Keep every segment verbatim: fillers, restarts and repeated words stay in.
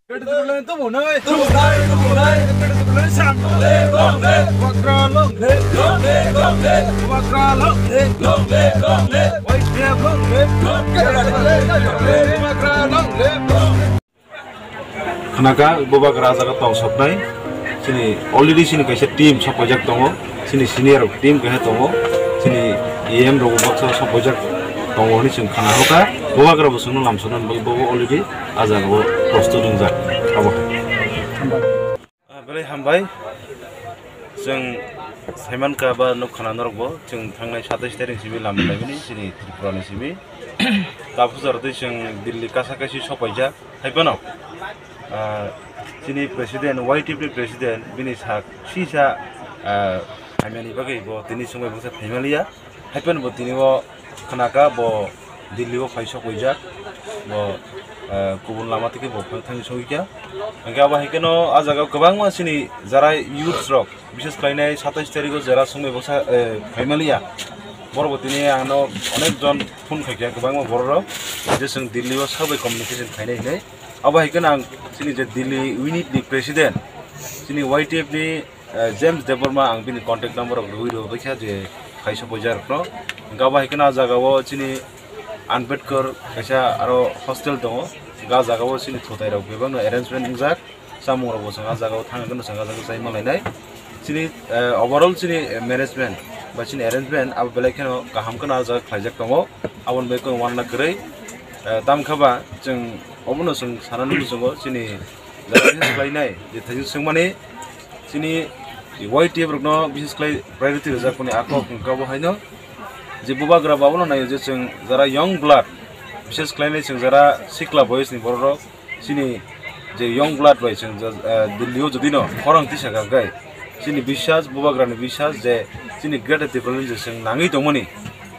Khwnaka, bubagra jaga tong soknai. Chini already chini kaisa team sokpaijak tongo. Chini senior rok team kaisa tongo. Chini E M rok baksa sokpaijak tongo hwnwi chwng khna hokha. Bubagra bo chwngno lamsoknani bagwi bobo already a jaga o prostut wngjak. Abo hai. Ah, belai hambai. Chwng saimankha ba nukkhana norokbo, chwng thangnai satais tarik simi lama laimani chini Tripura ni simi. Tabuk jora twi chwng Delhi kasa kaisi sokpaijak. Hai phano, ah, chini president, Y T F ni president, bini sak sisa, ah, hamyani bagwi bo tini swngbai bwsa phaimaliya. Hai phano bo tini o khwnaka bo Delhi o phai sokpaijak, bo, ah, kubun lama twi bo phai thangwi sokikha. Hwnkhe abo hai kheno ah jaga o kwbangma chini jara youths rok, bises khlainai satais tarikh o jera swngbai bwsa, eh, phaimaliya. Borok bo tini ang no onek jon phone khaikha, kwbangma borok rok je chwng Delhi o sabai communication khainai hinwi. Abo hai kheno ang chini je Delhi unit ni president, chini Y T F ni, eh, James Debbarma, ang bini contact number rok rwui rwbaikha je phai sokpaijak rokno. Hwnkhe abo hai kheno ah jaga o chini Ambedkar kaisa aro hostel tongo. Hwnkhe ah jaga o chini thutai rok bebakno arrangement wngjak. Chamung rok bo chwng ah jaga o thang hwnkhe no chwng ah jaga o chai manlainai. Chini, eh, overall chini, eh, management ba chini arrangement abo belai kheno kaham kheno ah jaga khlaijak tongo. Aboni bagwi kheno uanna kwrwi, eh, tamkhe ba chwng obono chwng sanani muchungo chini jaga khlainai je thaichung swngmani chini Y T F rokno bises khlai priority rwjakmani a kok hwnkhe abo haino je bubagra bo abono naio je chwng jara young blood, bises khlainai chwng jara sikla boyosni borok rok, chini je young blood bai chwng, eh, Delhi o jodi no khorang tisa kha khe, chini biswas, bubagrani biswas je chini Greater Tipraland je chwng nangwi tongmani,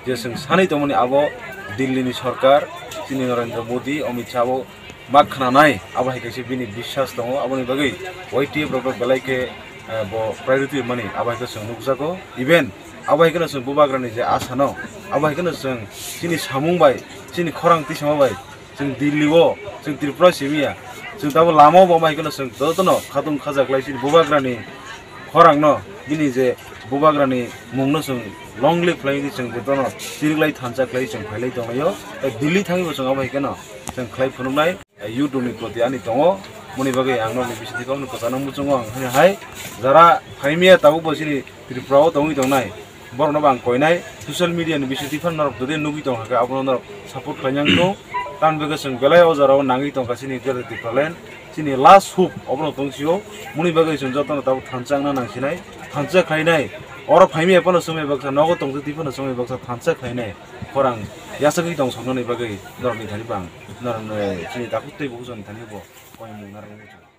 je chwng sanwi tongmani, abo Delhi ni sorkar, chini Narendra Modi, Amit Shah bo ma khwnanai, abo hai kaisa bini biswas tongo, aboni bagwi Y T F rok belai khe, eh, bo priority mani, abo hai khe chwng nukjago. Even abo hai kheno chwng bubagrani je asano, abo hai kheno chwng chini samung bai, chini khorang tisama bai, chwng Delhi o, chwng Tripura simi ya, chwng tabo lama o bo abo hai kheno chwng jotono khatung khajaklai chini bubagrani khorangno, bini je bubagrani mungno chwng long live khlai di chwng jotono chiriklai thansa khlai chwng phailai tonglaio. Tei Delhi thangwi bo chwng abo hai kheno chwng khlai phunuknai. YouTube ni proti ani tongo, moni bagwi ang nokni bisingtwi kokno kwchangno muchungo ang hwnwi hai, jara phaimya tabuk bo chini Tripura o tongwi tongnai, borokno bo ang koinai, social media ni bisingtwi phano norok jodi nugwi tongkha khe abono norok support khlainai wngthung. Tamni bagwi chwng belai o jora o nangwi tongkha chini Greater Tipraland, chini last hope obono tong sio, moni bagwi chwng jotono tabuk thansa wngna nang sinai, thansa khlainai, oro phaimya phano chwngwi baksa, nogo tongtwi phano chwngwi baksa thansa khlainai, khorang yachagwi tong soknani bagwi norokni thani bo ang. Norokno chini takhuk tei bukuchani thani bo koimung narwknai.